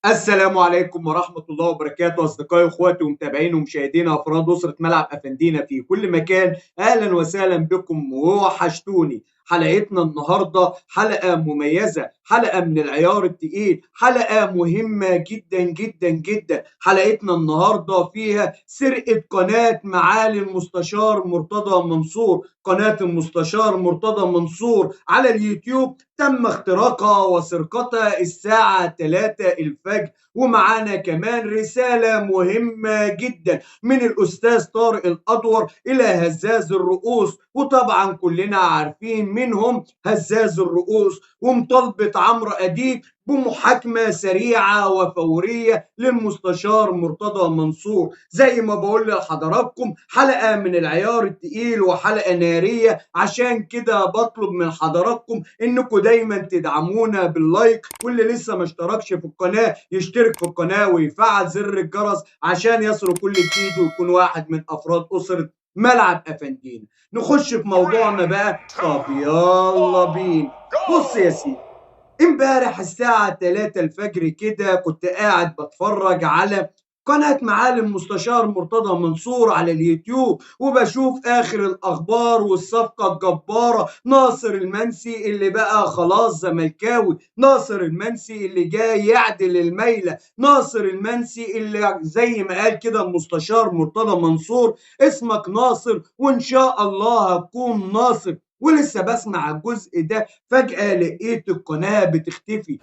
السلام عليكم ورحمة الله وبركاته أصدقائي وإخواتي ومتابعين ومشاهدين أفراد أسرة ملعب أفندينا في كل مكان، أهلا وسهلا بكم وحشتوني. حلقتنا النهاردة حلقة مميزة، حلقة من العيار التقيل، حلقة مهمة جدا جدا جدا. حلقتنا النهاردة فيها سرقة قناة معالي المستشار مرتضى منصور. قناة المستشار مرتضى منصور على اليوتيوب تم اختراقها وسرقتها الساعة 3 الفجر، ومعانا كمان رسالة مهمة جدا من الأستاذ طارق الأدور إلى هزاز الرؤوس، وطبعا كلنا عارفين منهم هزاز الرؤوس، ومطالبة عمرو أديب بمحاكمة سريعة وفورية للمستشار مرتضى منصور. زي ما بقول لحضراتكم حلقة من العيار التقيل وحلقة نارية، عشان كده بطلب من حضراتكم انكم دايما تدعمونا باللايك، واللي لسه ما اشتركش في القناة يشترك في القناة ويفعل زر الجرس عشان يصل كل جديد ويكون واحد من افراد اسرة ملعب أفندينا. نخش في موضوعنا بقى، طب يلا بينا. بص يا سيدي، امبارح الساعة 3 الفجر كده كنت قاعد بتفرج على قناة معالي المستشار مرتضى منصور على اليوتيوب، وبشوف آخر الأخبار والصفقة الجبارة، ناصر المنسي اللي بقى خلاص زملكاوي، ناصر المنسي اللي جاي يعدل الميلة، ناصر المنسي اللي زي ما قال كده المستشار مرتضى منصور اسمك ناصر وإن شاء الله هتكون ناصر. ولسه بسمع الجزء ده فجأة لقيت القناة بتختفي.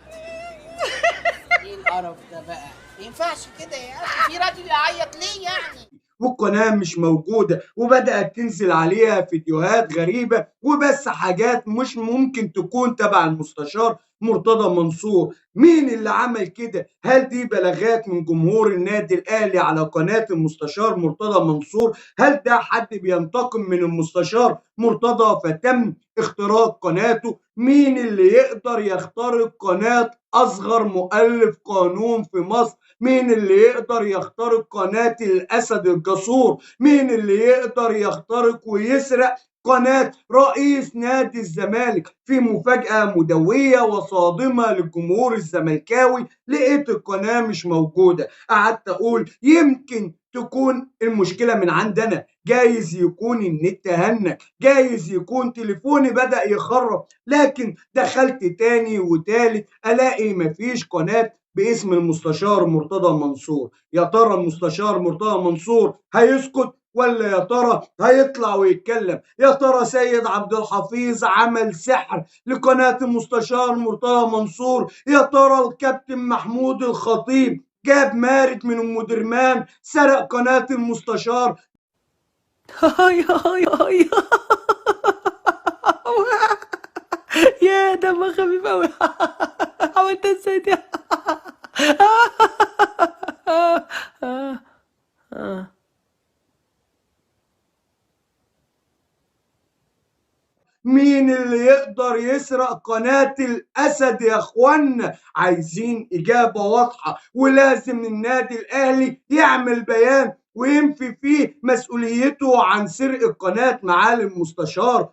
ايه القرف ده بقى؟ ما ينفعش كده يا اخي، في راجل يعيط ليه يعني؟ والقناة مش موجودة، وبدأت تنزل عليها فيديوهات غريبة وبس حاجات مش ممكن تكون تبع المستشار مرتضى منصور. مين اللي عمل كده؟ هل دي بلاغات من جمهور النادي الأهلي على قناة المستشار مرتضى منصور؟ هل ده حد بينتقم من المستشار مرتضى فتم اختراق قناته؟ مين اللي يقدر يخترق قناة أصغر مؤلف قانون في مصر؟ مين اللي يقدر يخترق قناة الأسد الجسور؟ مين اللي يقدر يخترق ويسرق قناة رئيس نادي الزمالك؟ في مفاجأة مدوية وصادمة للجمهور الزملكاوي، لقيت القناة مش موجودة. قعدت أقول يمكن تكون المشكلة من عندنا، جايز يكون النت هنك، جايز يكون تليفوني بدأ يخرب، لكن دخلت تاني وتالت ألاقي مفيش قناة باسم المستشار مرتضى منصور. يا ترى المستشار مرتضى منصور هيسكت ولا يا ترى هيطلع ويتكلم؟ يا ترى سيد عبد الحفيظ عمل سحر لقناة المستشار مرتضى منصور؟ يا ترى الكابتن محمود الخطيب جاب مارد من المدرمان سرق قناة المستشار؟ هاي هاي هاي يا دم خفيف أوي، عملت ازاي دي؟ مين اللي يقدر يسرق قناة الأسد يا اخوانا؟ عايزين إجابة واضحة، ولازم النادي الأهلي يعمل بيان وينفي فيه مسؤوليته عن سرقة قناة معالي المستشار.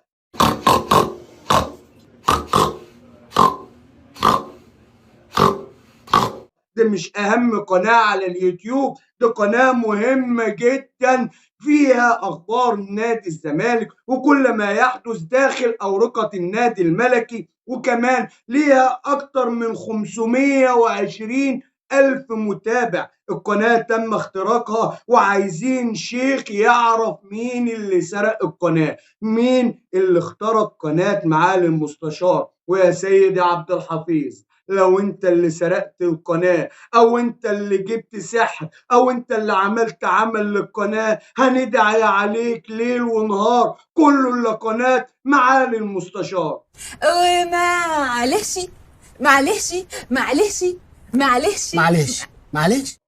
ده مش أهم قناة على اليوتيوب، ده قناة مهمة جدا فيها أخبار نادي الزمالك وكل ما يحدث داخل أورقة النادي الملكي، وكمان ليها أكتر من 520 ألف متابع. القناة تم اختراقها وعايزين شيخ يعرف مين اللي سرق القناة، مين اللي اخترق قناة معالي المستشار. ويا سيدي عبد الحفيظ، لو انت اللي سرقت القناة او انت اللي جبت سحر او انت اللي عملت عمل للقناة، هندعي عليك ليل ونهار كله الا قناة معالي المستشار. ومعلش معلش معلش معلش معلش معلش.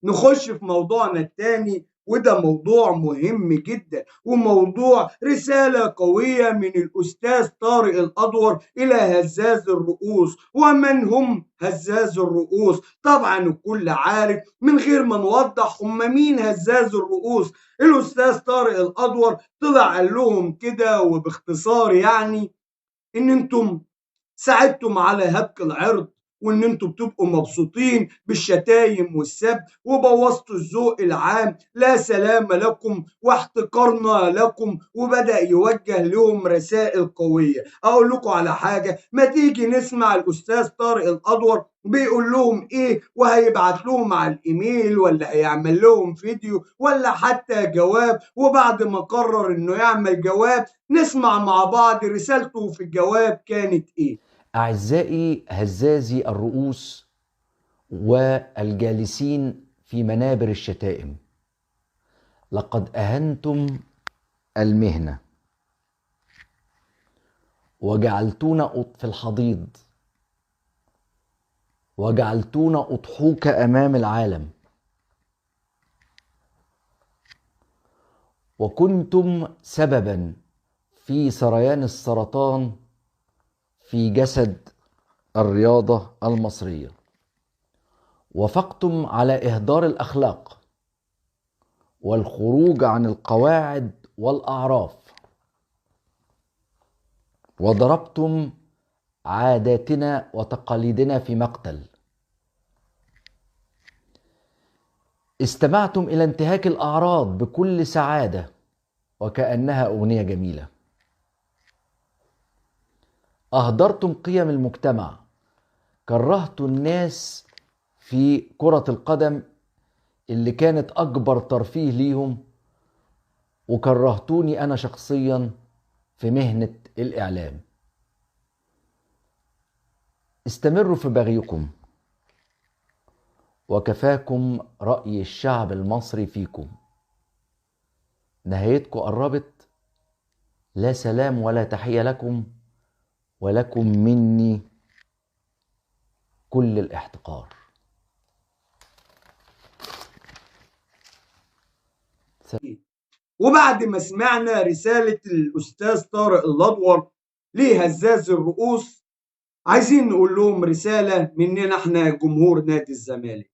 نخش في موضوعنا التاني، وده موضوع مهم جدا وموضوع رسالة قوية من الأستاذ طارق الأدور إلى هزاز الرؤوس. ومن هم هزاز الرؤوس؟ طبعا الكل عارف من غير ما نوضح هم مين هزاز الرؤوس. الأستاذ طارق الأدور طلع قال لهم كده وباختصار، يعني إن أنتم ساعدتم على هتك العرض وان انتوا بتبقوا مبسوطين بالشتايم والسب، وبوظتوا الذوق العام، لا سلام لكم واحتقارنا لكم. وبدأ يوجه لهم رسائل قوية. اقول لكم على حاجة، ما تيجي نسمع الاستاذ طارق الأدور بيقول لهم ايه، وهيبعت لهم على الايميل ولا هيعمل لهم فيديو ولا حتى جواب. وبعد ما قرر انه يعمل جواب نسمع مع بعض رسالته في الجواب كانت ايه. أعزائي هزازي الرؤوس والجالسين في منابر الشتائم، لقد أهنتم المهنة وجعلتونا في الحضيض، وجعلتونا أضحوك أمام العالم، وكنتم سببا في سريان السرطان في جسد الرياضة المصرية، وافقتم على إهدار الأخلاق والخروج عن القواعد والأعراف، وضربتم عاداتنا وتقاليدنا في مقتل. استمعتم إلى انتهاك الأعراض بكل سعادة وكأنها أغنية جميلة. أهدرتم قيم المجتمع، كرهتوا الناس في كرة القدم اللي كانت أكبر ترفيه ليهم، وكرهتوني أنا شخصيا في مهنة الإعلام. استمروا في بغيكم، وكفاكم رأي الشعب المصري فيكم. نهايتكم قربت، لا سلام ولا تحية لكم، ولكم مني كل الاحتقار. وبعد ما سمعنا رسالة الأستاذ طارق الأدور لهزاز الرؤوس، عايزين نقول لهم رسالة مننا احنا جمهور نادي الزمالك.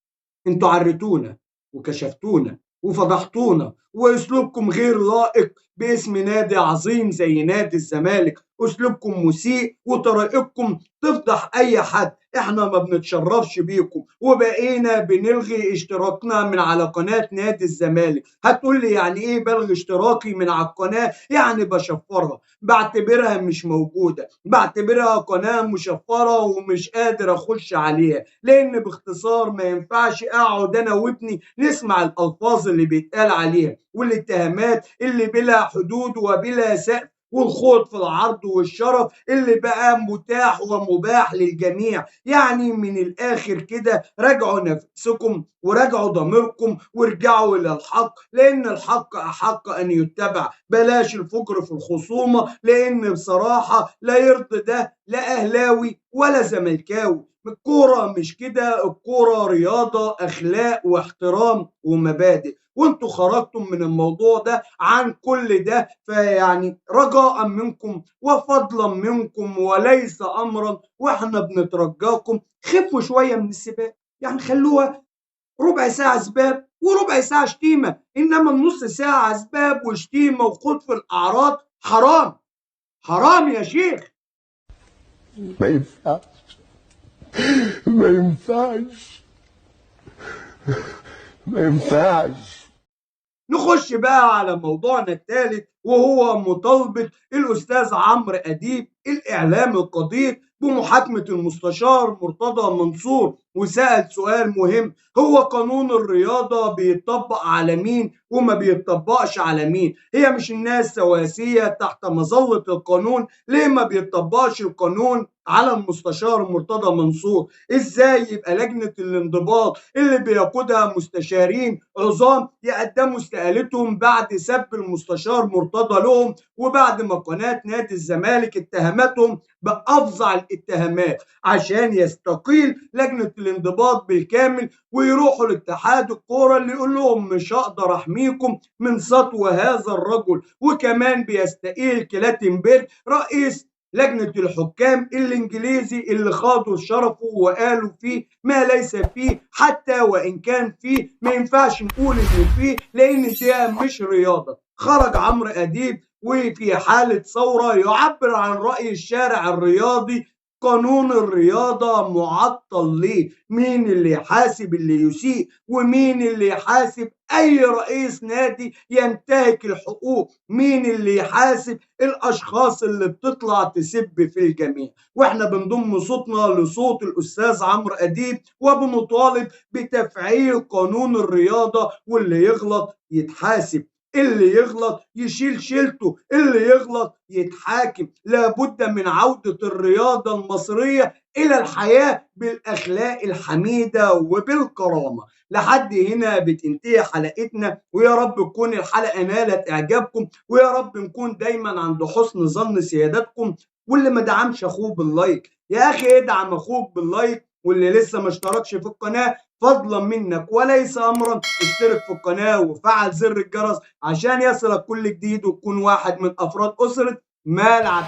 انتوا عرتونا وكشفتونا وفضحتونا، واسلوبكم غير لائق باسم نادي عظيم زي نادي الزمالك. اسلوبكم مسيء وطريقتكم تفضح اي حد، احنا ما بنتشرفش بيكم، وبقينا بنلغي اشتراكنا من على قناة نادي الزمالك. هتقول لي يعني ايه بلغي اشتراكي من على القناة؟ يعني بشفرها، بعتبرها مش موجودة، بعتبرها قناة مشفرة ومش قادر اخش عليها، لان باختصار ما ينفعش اقعد انا وابني نسمع الالفاظ اللي بيتقال عليها والاتهامات اللي بلا حدود وبلا سقف، والخوض في العرض والشرف اللي بقى متاح ومباح للجميع. يعني من الآخر كده راجعوا نفسكم وراجعوا ضميركم وارجعوا إلى الحق، لأن الحق أحق أن يتبع. بلاش الفجر في الخصومة، لأن بصراحة لا يرضي ده لا أهلاوي ولا زملكاوي. الكورة مش كده، الكورة رياضة، أخلاق واحترام ومبادئ، وانتوا خرجتم من الموضوع ده عن كل ده. فيعني رجاء منكم وفضلا منكم وليس أمرا، واحنا بنترجاكم خفوا شوية من السباق، يعني خلوها ربع ساعة سباب وربع ساعة شتيمة، إنما النص ساعة سباب وشتيمة وخوض في الأعراض حرام، حرام يا شيخ. ما ينفعش، ما ينفعش، ما ينفعش. نخش بقى على موضوعنا الثالث، وهو مطالبة الأستاذ عمرو أديب الإعلام القدير بمحاكمة المستشار مرتضى منصور. وسأل سؤال مهم، هو قانون الرياضة بيطبق على مين وما بيطبقش على مين؟ هي مش الناس سواسية تحت مظلة القانون؟ ليه ما بيطبقش القانون على المستشار مرتضى منصور؟ ازاي يبقى لجنة الانضباط اللي بيقودها مستشارين عظام يقدموا استقالتهم بعد سب المستشار مرتضى لهم، وبعد ما قناة نادي الزمالك اتهمتهم بأفظع الاتهامات عشان يستقيل لجنة الانضباط بالكامل ويروحوا لاتحاد الكورة اللي يقول لهم مش هقدر احميكم من سطو هذا الرجل. وكمان بيستقيل كلاتنبرج رئيس لجنة الحكام الإنجليزي اللي خاضوا شرفه وقالوا فيه ما ليس فيه، حتى وإن كان فيه ما ينفعش نقول إنه فيه، لأن دي مش رياضة. خرج عمرو أديب وفي حالة ثورة يعبر عن رأي الشارع الرياضي قانون الرياضة معطل ليه؟ مين اللي يحاسب اللي يسيء؟ ومين اللي يحاسب أي رئيس نادي ينتهك الحقوق؟ مين اللي يحاسب الأشخاص اللي بتطلع تسب في الجميع؟ وإحنا بنضم صوتنا لصوت الأستاذ عمرو أديب وبنطالب بتفعيل قانون الرياضة، واللي يغلط يتحاسب، اللي يغلط يشيل شيلته، اللي يغلط يتحاكم. لابد من عودة الرياضة المصرية إلى الحياة بالأخلاق الحميدة وبالكرامة. لحد هنا بتنتهي حلقتنا، ويا رب تكون الحلقة نالت إعجابكم، ويا رب نكون دايما عند حسن ظن سيادتكم. واللي ما دعمش أخوه بال like، يا أخي ادعم أخوك بال like، واللي لسه ما اشتركش في القناة فضلا منك وليس أمرا اشترك في القناة وفعل زر الجرس عشان يصلك كل جديد وتكون واحد من أفراد أسرة ملعب.